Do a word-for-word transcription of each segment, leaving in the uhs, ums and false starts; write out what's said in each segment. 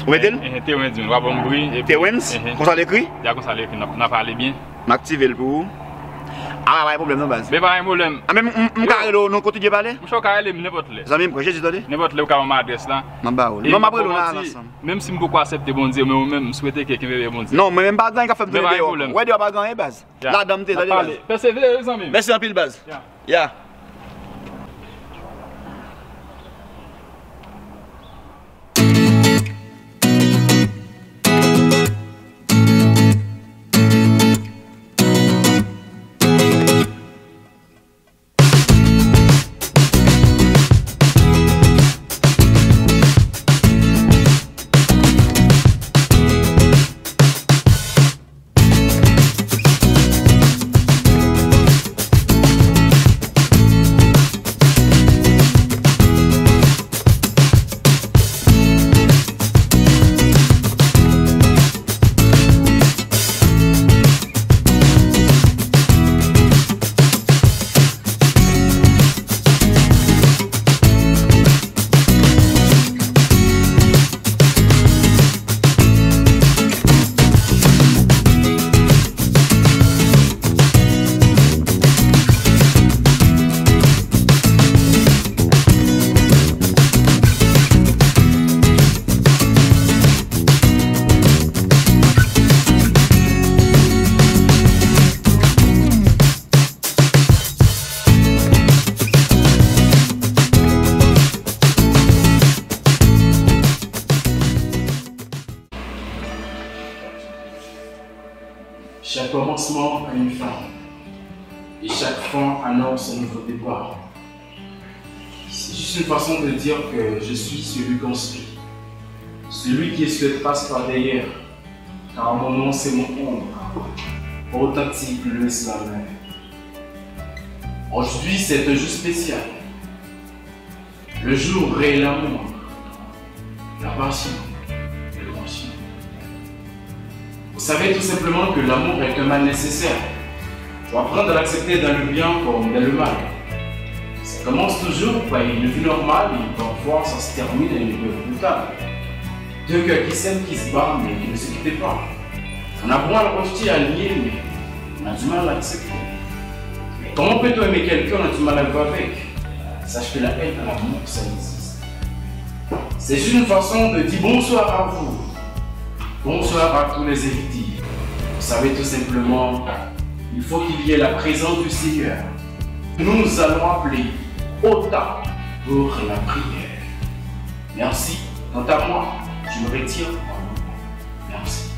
Ou mete l? Ehe, Terence, w ap ban m bri, epi Terence? Ehe. Konsa l ekri? Ya, konsa l ekri, n ap, n ap pale byen. M aktive l pou ou. A, pa gen pwoblèm non, baz. Men pa gen pwoblèm. A, men m, m, m ka rele w, nou kontinye pale? Monchè, w ka rele m nenpòt lè. Zanmi m, pran Jezi, tande. Nenpòt lè, ou ka ban m adrès la. M ap ba ou l. Non, m ap rele w la, la, ansanm. Menm si m poko aksepte Bondye, men ou menm, m swete ke kenbe Bondye. Non, men, men pa gen anyen k ap fè m tounen deyò. Men pa gen pwoblèm. Ou wè deyò pa gen anyen, baz. Ya. Ladan m te, tande, baz. N ap pale. Pèsevere, zanmi m. Mèsi anpil, baz. Ya. Ya. Chaque commencement a une fin, et chaque fin annonce un nouveau départ. C'est juste une façon de dire que je suis celui qu'on suit, celui qui essuie trace par derrière, car mon nom c'est mon ombre, authentique le slameur. Aujourd'hui, c'est un jour spécial. Le jour où l'amour, la passion, le passion. Vous savez tout simplement que l'amour est un mal nécessaire. Faut apprendre à l'accepter dans le bien comme dans le mal. Ça commence toujours par une vie normale et parfois ça se termine à une période brutale. Deux cœurs qui s'aiment, qui se battent, mais qui ne se quittent pas. On a beau à le rejeter, à le nier, mais on a du mal à l'accepter. Mais comment peut-on aimer quelqu'un qu'on a du mal à vivre avec ? Sache que la haine à l'amour, ça existe. C'est juste une façon de dire bonsoir à vous. Bonsoir à tous les invités. Vous savez tout simplement, il faut qu'il y ait la présence du Seigneur. Nous allons appeler au tap pour la prière. Merci. Quant à moi, je me retire pour un moment. Merci.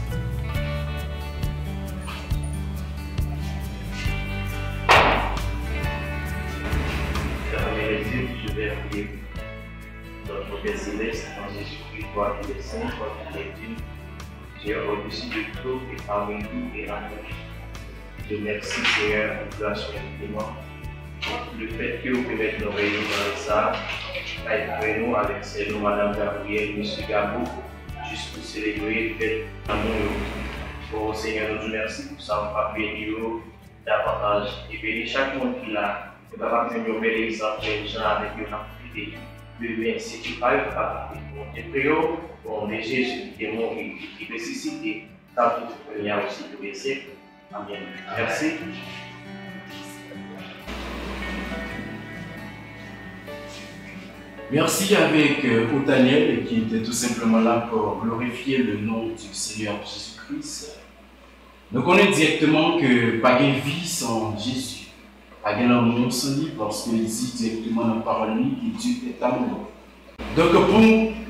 Éternel Dieu, je vais prier. Notre Père Céleste, en Jésus-Christ, toi qui es saint, toi qui es digne, tu es au-dessus de tout et parmi tout et en nous. Je te remercie, Seigneur, pour grâce et pour le fait que vous permettez de nous réunir dans le salle, avec nous, avec Seigneur, Madame Gabrielle, Monsieur Gabo, juste pour célébrer le fait d'amour. Oh Seigneur, nous te remercions pour ça, on va bénir davantage et bénir chaque monde qui l'a. Ke kapab jwenn yon bèl egzanp menm jan avèk yo k ap kite demen, si ki pa yo ki pa kite. Bondye fè yo, Bondye Jezi ki te mouri, ki resisite, k ap viv kounye a osi pou de syèk. Amèn. Mèsi. Merci avec euh, Otaniel qui était tout simplement là pour glorifier le nom du Seigneur Jésus-Christ. Nou konnen dirèkteman ke pa gen vi san Jezi, pa gen lanmou san li, paske li di dirèkteman nan pawòl li ke Dieu est amour. Donk, pou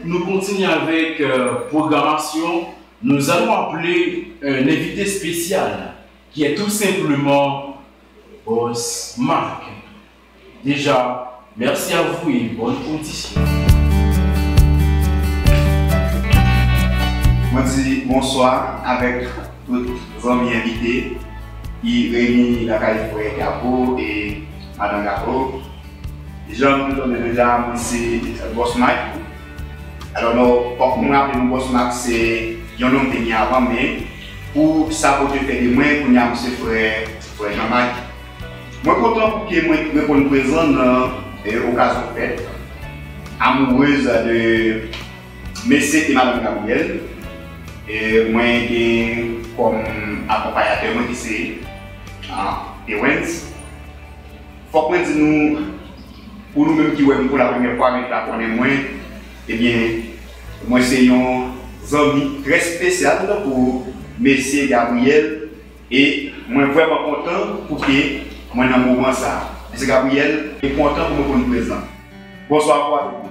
nou kontinye avèk euh, pwogramasyon, nous allons appeler un invité spécial qui est tout simplement Boss Marc. Déjà, merci à vous et bonne audition. Mwen di bonswa avèk tout zanmi envite ki reyini lakay frè Gabo e madan Gabo. Jan nou konnen deja, mwen se Boss Mike. Alò, nou, fòk nou raple nou Boss Mike se yon nonm te gen avan, men pou sa Bondye fè de mwen, kounye a m se frè, frè Jean Mike. Mwen kontan pou ke mwen reponn prezan nan eh, okazyon fèt Amoureuse de Mesye e madanm Gabriel, e mwen gen kòm akonpayatè mwen ki se, ah, Ewens. Fòk mwen di nou, pou nou menm ki wè m pou la premyè fwa, men ki pa konnen mwen, ebyen, mwen se yon zanmi trè espesyal pou mesye Gabriel, e mwen vrèman kontan pou ke mwen nan moman sa. Mesye Gabriel, e kontan pou mwen konn prezan. Bonswa pou avèk nou.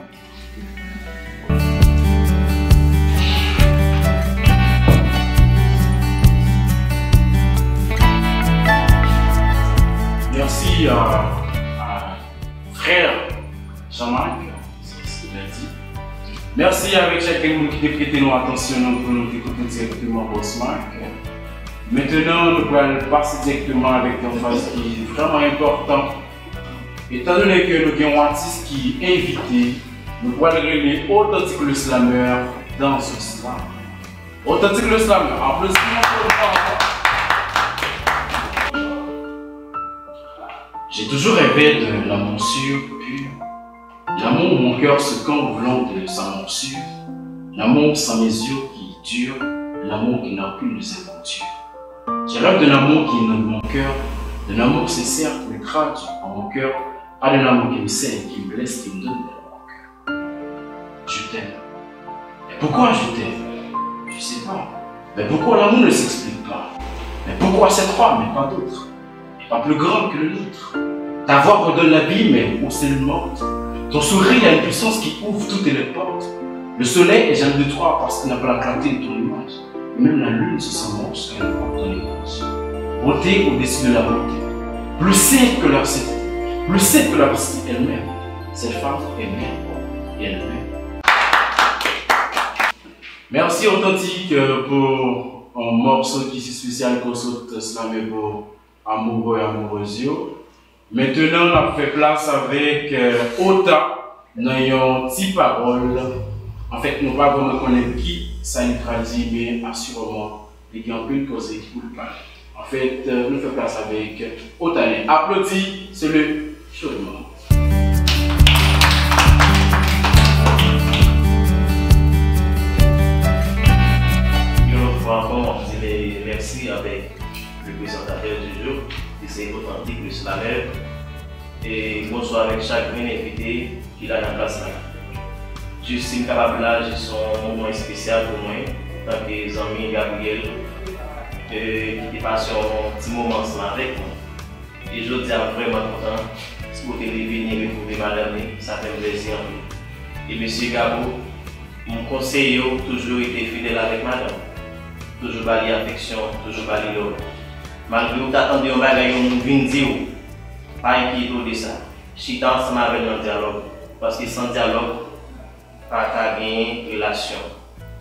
Merci à, à frère Jean-Marc, c'est ce qu'il a dit. Mèsi avèk chak moun ki te prete nou atansyon nou pou nou te koute dirèkteman Boss Marc. Mentnan, nou pral pase dirèkteman avèk yon fraz ki vrèman enpòtan. Etandone ke nou gen yon atis ki envite, nou pral rele Authentique le Slameur dans un slam. Authentique le Slameur, aplodiman pou li. J'ai toujours rêvé d'un amour sûr, pur, l'amour où mon cœur se cambre au long de sa morsure, l'amour sans mesure qui dure, l'amour qui n'a aucune deuxième mouture. Je rêve d'un amour qui inonde mon cœur, d'un amour sincère qui me traduit en mon cœur, pas d'un amour qui me saigne, qui me blesse, qui me donne de la rancœur. Je t'aime. Et pourquoi je t'aime ? Je sais pas. Mais pourquoi l'amour ne s'explique pas ? Mais pourquoi cette femme et pas d'autres ? Et pas plus grande que le nôtre ? Ta voix coordonne la vie, mais où celle morte ? Ton sourire a une puissance qui ouvre toutes les portes. Le soleil est jaloux de toi parce qu'il n'a pas la clarté de ton image. Et même la lune se sent moche quand elle voit ton image. Beauté au-dessus de la beauté. Plus sainte que la sainteté. Plus sainte que la sainteté elle-même. Cette femme est mère et elle m'aime. Mèsi Otantik, euh, pou yon mòso ki si espesyal ke w sot slame pou amoureux et amoureuses yo. Mentnan, n ap fè plas avèk, euh, Ota nan yon ti pawòl. Anfèt, nou pa vrèman konnen ki sa li pral di, men asireman, li gen anpil koze pou l pale. Anfèt, euh, nou fè plas avèk Ota. Aplodi, se le show du moment. Yon lòt fwa ankò, m ap di mèsi avèk le prezantatè du jour, ki se Otantik, le slameur. E bonswa avèk chak grenn envite ki la nan plas la. Jis si m kapab la, jis yon moman espesyal pou mwen, antanke zanmi Gabriel, e, ki te pase yon ti moman ansanm avèk mwen. E jodi a, m vrèman kontan, ti kote li vini retwouve madanm li, sa fè m plezi anpil. E mesye Gabo, m konseye w toujou rete fidèl avèk madanm ou. Toujou ba li afeksyon, toujou ba li love. Malgre w ta tande yon bagay yon moun vin di w, pa enkyete w de sa. Chita ansanm avè l nan dyalòg, paske san dyalòg, pa ka genyen relasyon.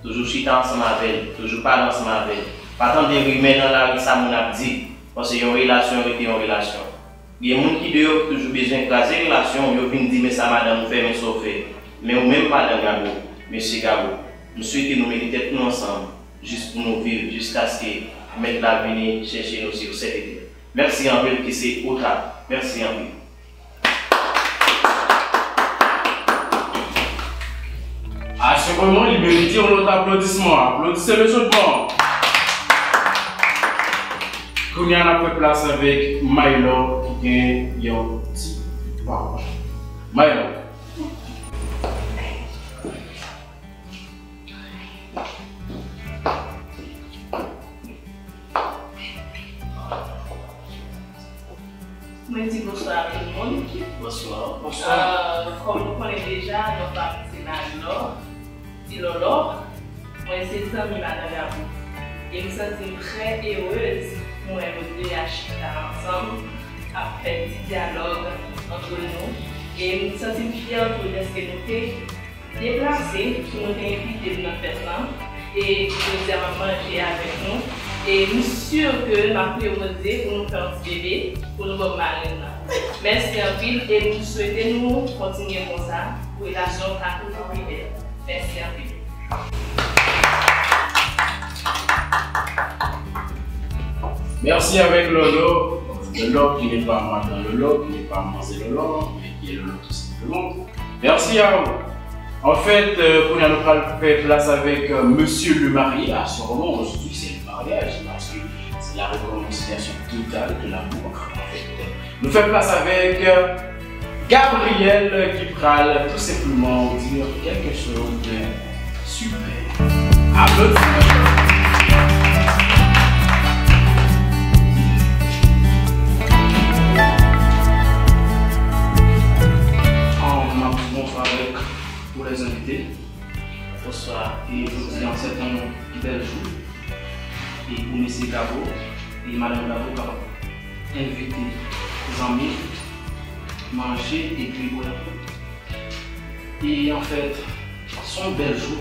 Toujou chita ansanm avè l, toujou pale ansanm avè l. Pa tande rimè nan lari sa moun ap di, paske yon relasyon rete yon relasyon. Gen moun ki deyò ki toujou bezwen kraze relasyon w, yo vin di men sa madanm ou fè, men sa w fè. Men ou menm madan Gabo, mesye Gabo, m swete nou mete tèt nou ansanm, jis pou nou viv, jiskaske Mèt la vini chèche nou sou sèt etè. Mèsi anpil, ki se Ota. Mèsi anpil. Asirèman, li merite yon lòt aplodisman. Aplodissez le chaudement. Kounye a, n ap fè plas avèk Maylor ki gen yon ti pawòl. Maylor. Mwen di bonswa a tout moun. Bonswa. Bonswa. Euh, kòm nou konnen deja, non pa m se Maylor, Ti Lòlò. Mwen se zanmi madan Gabo. E m santi m trè erez pou mwen nou de a chita ansanm, ap fè ti dyalòg antre nou. E m santi m fyè tou dèske nou te deplase pou nou te envite m nan fèt lan. E jodi a m ap manje avèk nou. E m si ke n ap repoze pou nou fè yon ti bebe pou nou ban marenn nan. Mèsi anpil e m swete nou kontinye konsa pou relasyon an ka toujou pi bèl. Mèsi anpil. Merci avec Lolo. Lolo qui n'est pas madan Lolo, qui n'est pas manzè Lolo, mais qui est Lolo tout simplement. Merci à vous. En fait, euh, kounye a nou pral fè plas avèk, euh, Monsieur le marié. À ce moment, aujourd'hui, c'est le mariage, parce que c'est la réconciliation totale de l'amour. En fait, euh, nou fè plas avèk, euh, Gabriel ki pral tout simplement dire quelque chose de super. Applaudissements. An, m ap di bonswa avèk tous les invités. Bonswa, e jodi an se yon bèl jou. E pou mesye Gabo e madanm Gabo kapab envite zanmi, manje epi bwè. E anfèt, se yon bèl jou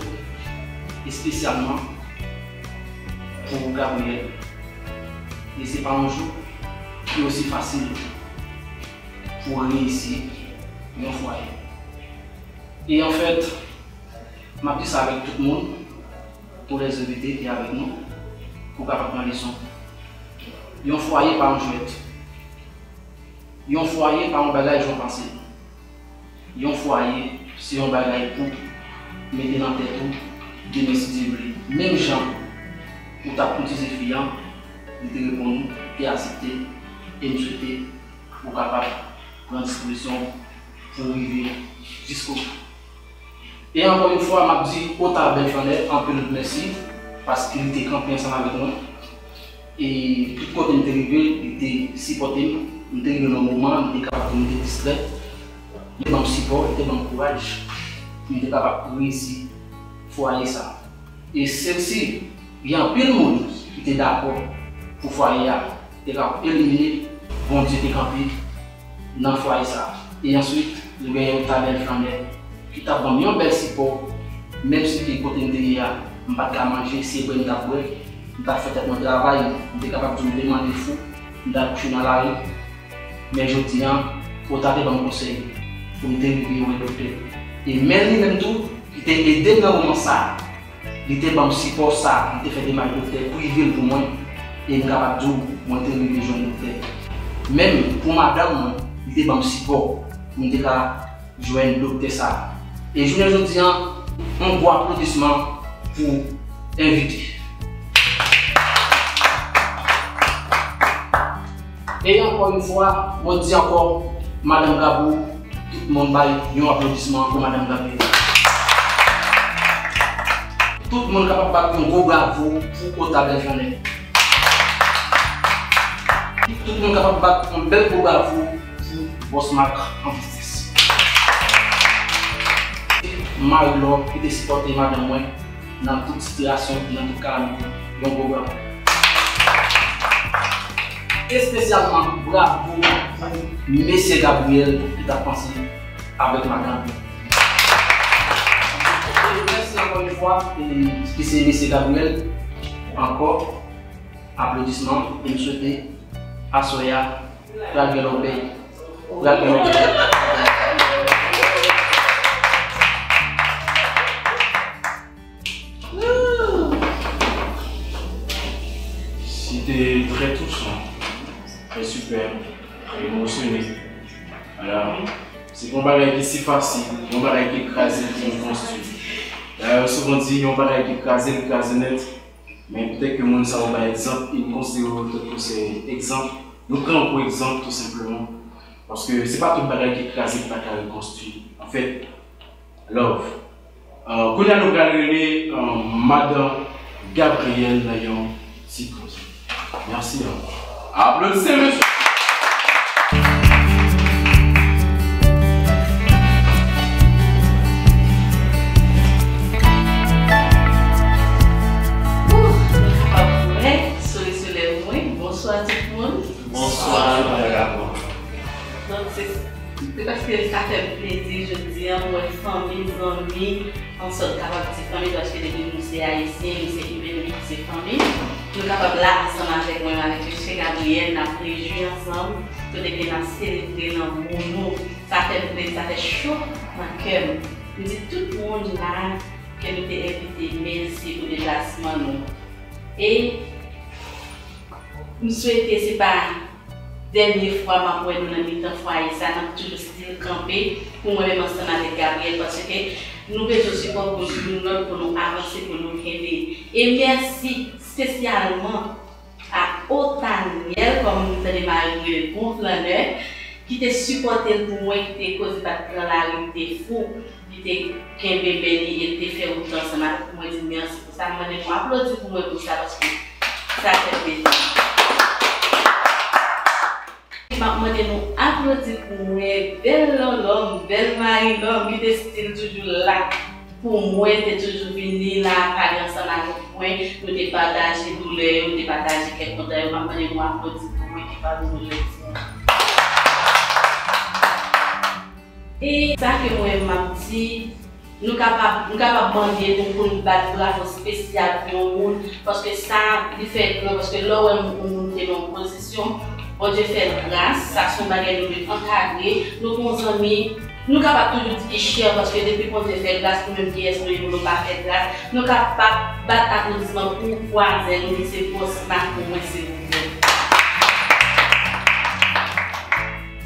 espesyalman pou Gabriel. E se pa yon jou ki osi fasil pou reyisi yon fwaye. E anfèt, m ap di sa avèk tout moun, tous les invités ki avèk nou, pou kapab pran leson. Yon fwaye pa yon jwèt. Yon fwaye pa yon bagay jan w panse. Yon fwaye, se yon bagay pou mete nan tèt ou, demen si Dye vle. Menm jan ou t ap koutize fi an, li te reponn ou, li te aksepte, e m swete ou kapab pran dispozisyon pou w rive jiskobou. E ankò yon fwa, m ap di Ota Bèl Flannè anpil mèsi, paske li te kanpe ansanm avèk mwen. E tout kote m te rive, li te sipòte m. M te rive nan moman, m te kapab di m te distrè. Li te ban m sipò, li te ban m kouraj. M te kapab reyisi fwaye sa. E se si gen anpil moun ki te dakò pou fwaye a te ka elimine, Bondye te kanpe nan fwaye sa. E answit, nou genyen Ota Bèl Flannè ki t ap ban m yon bèl sipò, menm si ke kote m te ye a, m pa t ka manje, se bwè m t ap bwè, m t ap fè tèt mwen travay, m te kapab di w m te mande fou, m t al kouche nan lari. Men jodi an, Ota te ban m konsèy pou m te rive wè doktè. E men li menm tou, ki te ede m nan moman sa a. Li te ban m sipò sa, li te fè demach doktè prive l pou mwen, e m kapab di w, mwen te rive jwenn doktè. Menm pou madanm mwen, li te ban m sipò pou m te ka jwenn doktè sa. E jounen jodi an, yon gwo aplodisman pou envite. E ankò yon fwa, mwen di ankò, madanm Gabo, tout moun bay yon aplodisman pou madanm Gabriel. Tout moun kapab bat yon gwo bravo pou Ota Bèl Flannè. Tout moun kapab bat yon bèl gwo bravo pou Bòs Mak an biznis. Marilò ki te sipòte madanm mwen nan tout sitiyasyon, nan tout kalamite. Yon gwo bravo. Espesyalman, bravo pou mesye Gabriel ki t ap panse avèk madanm li. E mèsi ankò yon fwa, e, ki se mesye Gabriel, ankò, aplodisman, e m swete aswè a, pral gen lòbèy. Pral gen lòbèy. C'était très touchant, très superbe, très émotionné. Voilà. Se pa yon bagay ki si fasil, yon bagay ki kraze, ki konstwi. Dayè, yo souvan di, yon bagay ki kraze, li kraze nèt. Men poutèt ke moun sa yo bay egzanp, e m konsidere yo tankou se egzanp, nou pran yo pou egzanp, tou senpleman. Paske se pa tout bagay ki kraze ki pa ka rekonstwi. Anfèt, love. Euh, kounye a nou pral rele, euh, madan Gabriel nan yon ti poze. Mèsi ankò. Aplodisman, mesye. Ouh, nou kapab wè sore solèy mwen. Bonswa tout moun. Bonswa, madan Gabo. Donk, se, se paske sa fè m plezi jodi a, m wè fanmi, zanmi, an sòt kapab di fanmi, paske depi nou se ayisyen, nou se imen, nou tout se fanmi. Nou kapab la ansanm avèk mwen, avèk mesye Gabriel, n ap rejwi ansanm, kote ke n ap selebre lanmou nou. Sa fè m plezi, sa fè cho nan kè m. M di tout moun la ke nou te envite, mèsi pou deplasman nou. E M swete se pa dènye fwa m ap wè nou nan mitan fwaye sa, n ap toujou still kanpe pou mwen menm ansanm avèk Gabriel, paske Nou bezwen sipò pou youn lòt pou nou avanse, pou nou kenbe. E mèsi espesyalman a Otanyèl, kòm m tande mari m rele bon flannè, ki te sipòte l pou mwen, ki te koze bat pran lari, m te fou, li te kenbe men li e l te fè wout ansanm avèk mwen. Mwen di mèsi pou sa. M mande nou aplodi pou mwen pou sa, paske sa fè plezi. M ap mande nou aplodi pou mwen, bèl Lòlò m, bèl mari lòm, ki te still toujou la pou mwen, te toujou vini la, pale ansanm avèk mwen, nou te pataje doulè yo, nou te pataje kè kontan yo. M ap mande nou aplodi pou mwen ki pami nou jodi a. E sa ke mwen m ap di, nou kapab, nou kapab mande nou pou n bat bravo espesyal pou yon moun, paske sa li fè gran, paske lè w wè yon moun te nan yon pozisyon, Bondye fè l gras, sa se yon bagay nou dwe ankadre. Nou gon zanmi, nou kapab toujou di ki chè, paske depi Bondye fè gras, nou menm kiyès nou ye pou nou pa fè gras, nou kapab bat aplodisman pou vwazen nou ki se Bòs Mak pou mwen, silvouplè.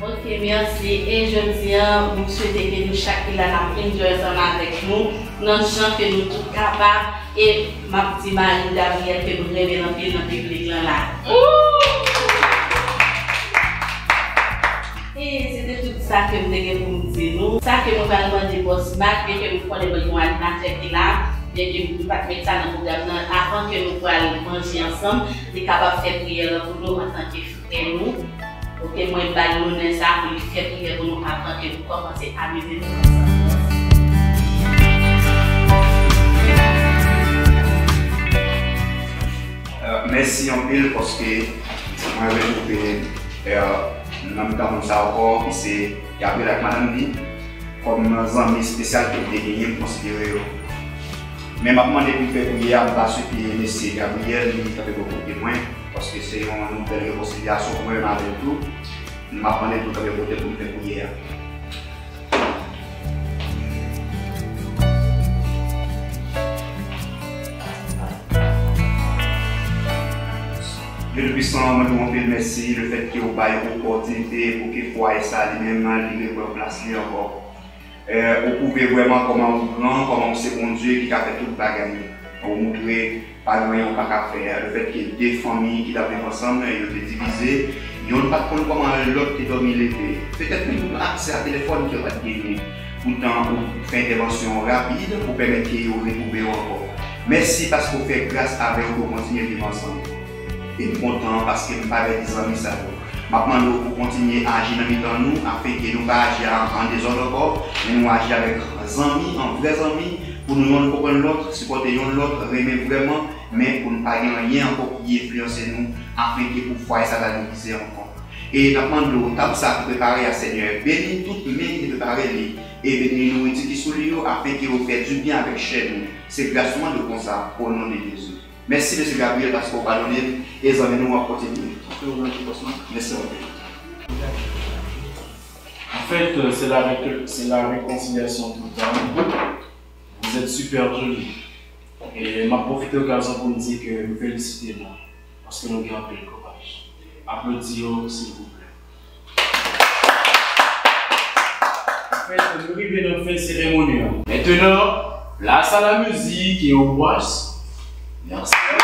Ok, mèsi. E jodi a, m swete ke nou chak ki la n ap enjoy ansanm avèk nou, nan jan ke nou tout kapab. E m ap di Marie Gabriel ke m renmen l anpil nan piblik lan la. E se te tout sa ke m te gen pou m di nou. Sa ke nou pral mande Bòs Mak, byenke m konnen mwen gen yon animatè ki la, byenke m pa t met sa nan pwogram nan, avan ke nou pral manje ansanm, li kapab fè priyè lan pou nou antanke frè nou. Ok, mwen ba l lonè sa pou li fè priyè pou nou avan ke nou kòmanse amize nou ansanm. Euh, mèsi anpil paske mwen retwouve, euh, nan mitan moun sa ankò, ki se Gabriel ak madanm li. Kòm zanmi espesyal ke m te genyen, m konsidere yo. Men m ap mande pou m fè priyè a, m ta swete mesye Gabriel li kanpe bò kote mwen, paske se yon nouvèl rekonsilyasyon pou mwen menm avè l tou. M ap mande l pou l kanpe kote pou m fè priyè a. Dye Toupisan, mwen di w anpil mèsi lefètke w bay opòtinite pou ke fwaye sa li menm li reprann plas li ankò. Eh, ou pwouve vrèman kòman ou gran, kòman ou se Bondye ki ka fè tout bagay. Ou moutre pa gen anyen ou pa ka fè. Lefètke de fanmi ki t ap viv ansanm, yo te divize, yonn pa t konn kòman lòt te dòmi leve. Petèt menm aksè a telefòn ke yo pa t genyen. Poutan, ou fè entèvansyon rapid pou pèmèt ke yo retwouve yo ankò. Mèsi paske w fè gras avè yo pou yo kontinye viv ansanm. E m kontan paske m pa pèdi zanmi sa yo. M ap mande w pou w kontinye aji nan mitan nou, afenke nou pa aji an, an dezòd ankò, men nou aji avèk zanmi, an vrè zanmi, pou nou yonn konprann lòt, sipòte yonn lòt, renmen vrèman, men pou n pa gen anyen ankò ki enfliyanse nou, afenke pou fwaye sa ta divize ankò. E n ap mande w, tab sa ki prepare a, Senyè, beni tout men ki te prepare li, e beni nouriti ki sou li yo, afenke yo fè dibyen avèk chè nou. Se gras nou mande w konsa, o non de Jezi. Mèsi, mesye Gabriel, paske w padone m, e zanmi nou ap kontinye. Mèsi anpil. En fait, euh, c'est la récon-, c'est la réconciliation tout le temps. Vous êtes super jolie. E m ap pwofite okazyon pou m di ke m felisite nou, paske nou gen anpil kouraj. Aplodi yo, silvouplè. Anfèt, nou rive nan fen seremoni an. Maintenant, place à la musique et au boss. Merci.